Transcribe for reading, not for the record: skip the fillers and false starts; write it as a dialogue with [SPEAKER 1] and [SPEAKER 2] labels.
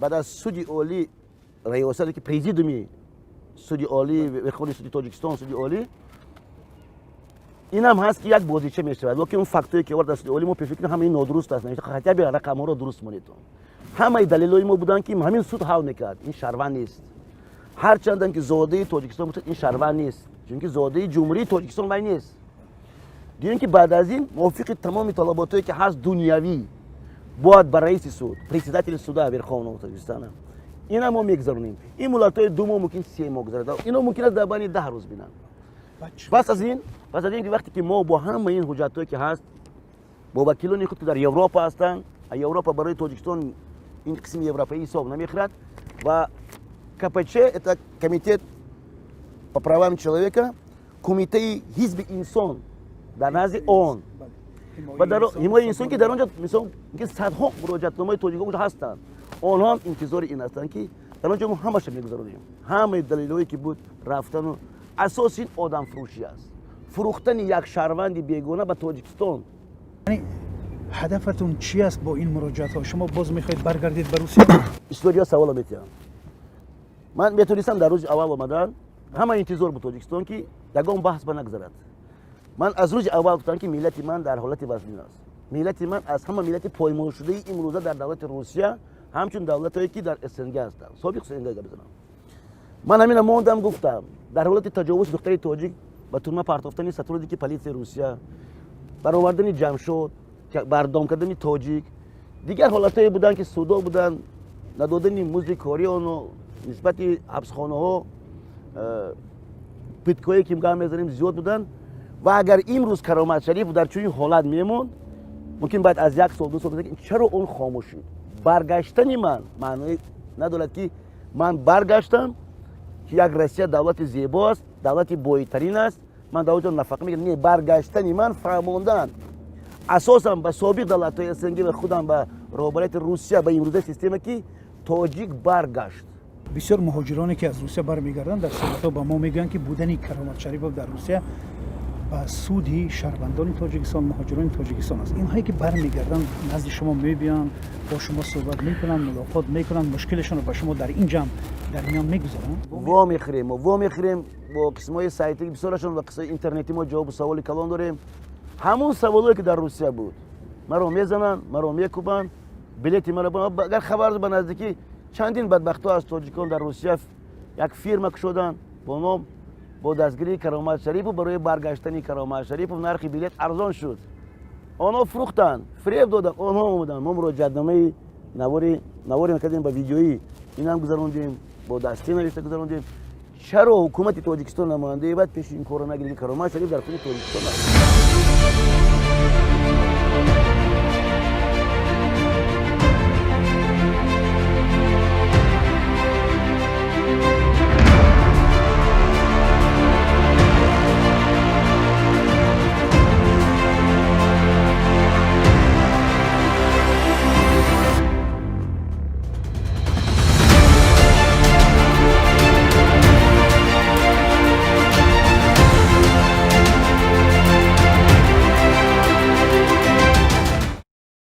[SPEAKER 1] Баъд аз Суди Олӣ, раёсате ки президиуми Суди Олӣ, Верховный суди Тоҷикистон, Суди Олӣ, инам ҳаст, ки як бозича мешавад. Лекин он фактое, ки овард дар Суди Олӣ, мо пешфикр, ҳамаи нодуруст аст. Хотя бы рақамҳоро дуруст монед. Ҳамаи далелҳои мо буданд, ки ҳамин суд ҳал мекард. Ин шаҳрванд нест. Ҳарчандам ки зодаи Тоҷикистон бошад, ин шаҳрванд нест, чунки зодаи Ҷумҳурии Тоҷикистон вай нест. Дуюм, ки баъд аз ин мувофиқи тамоми талаботое, ки ҳаст дунявӣ, бояд ба раиси суд, председатели суда Верховного Таджикистана. Ина мо мегузаронем. Ин муҳлатҳои 2 моҳ, мумкин 3 моҳ гузарад, ино мумкин аст дар байни 10 рӯз бинанд. Пас аз ин ки вақте ки мо бо ҳамаи ин ҳуҷҷатҳое, ки ҳаст, бо вакилони худ, ки дар Европа ҳастанд, Европа барои Тоҷикистон ин қисми европаӣ ҳисоб намехӯрад, ва КПЧ, это Комитет по правам человека, Кумитаи ҳизби инсон дар назди ООН ва дар ҳимояи инсон, ки дар он ҷо, мисол, ки садҳо муроҷиатномаи тоҷикон ҳастанд, онҳо ҳам интизори ин ҳастанд, ки дар он ҷо мо ҳамаша мегузаронем. Ҳамаи далелҳое, ки буд, рафтану асоси ин одамфурӯшӣ аст, фурӯхтани як шаҳрванди бегона ба Тоҷикистон.
[SPEAKER 2] Ҳадафатон чи аст бо ин муроҷиатҳо? Шумо боз мехоҳед баргардед ба Русия?
[SPEAKER 1] История савола метиҳам. Ман метонистам дар рӯзи аввал омадан, ҳама интизор буд Тоҷикистон, ки ягон баҳс ба нагзарад. Ман аз рӯзи аввал гуфтам, ки миллати ман дар ҳолати вазнин аст. Миллати ман аз ҳама миллати поймолшудаи имрӯза дар давлати Русия, ҳамчун давлатое, ки дар СНГ ҳастанд, собиқ СНГ гап мезанам. Ман ҳамина мондам, гуфтам, дар ҳолати таҷовуз, духтари тоҷик ба турма партофтани сотрудники политсияи Русия, баровардани Ҷамшод, бардом кардани тоҷик, дигар ҳолатҳое буданд, ки судо буданд, надодани музди кории оно, нисбати ҳабсхонаҳо, пыткое, ки гап мезанем, зиёд буданд. Ва агар имрӯз Каромат Шариф дар чунин ҳолат мемонд, мумкин баъд аз як сол, 2 сол чаро он хомӯш шуд? Баргаштани ман маъное надорад, ки ман баргаштам, ки як Россия давлати зебо аст, давлати бойтарин аст, ман дар оҷо нафақа мегирам. Не, баргаштани ман фаҳмондан асосан ба собиқ давлатҳои СНГ ва худам ба роҳбарияти Русия, ба имрӯзаи система, ки тоҷик баргашт.
[SPEAKER 2] Бисёр муҳоҷироне, ки аз Русия бармегарданд, дар суҳбатҳо ба мо мегӯянд, ки будани Каромат Шарипов дар Русия ба суди шаҳрвандони Тоҷикистон, муҳоҷирони Тоҷикистон аст. Инҳое, ки бармегарданд, назди шумо мебиёнд, бо шумо суҳбат мекунанд, мулоқот мекунанд, мушкилашонро ба шумо дар ин ҷамъ дар миён мегузоранд?
[SPEAKER 1] Во мехӯрем, мо во мехӯрем бо қисмҳои сайти бисёрашон ва қисмҳои интернетӣ. Мо ҷавобу саволи калон дорем. Ҳамун саволое, ки дар Русия буд, маро мезананд, маро мекӯбанд, билети маро. Агар хабар ба наздикӣ чандин бадбахтҳо аз тоҷикон дар Русия як фирма кушоданд бо ном бо дастгирии Каромат Шарипов, барои баргаштани Каромат Шарипов нархи билет арзон шуд. Онҳо фурӯхтанд, фиреб доданд. Онҳо омаданд. Мо муроҷиатномаи навори навори кардем, ба видеоӣ инам гузарондем, бо дастӣ навишта гузарондем. Чаро ҳукумати Тоҷикистон, намояндаи баъд пеши ин корро нагирид, ки Каромат Шариф дар худи Тоҷикистон аст?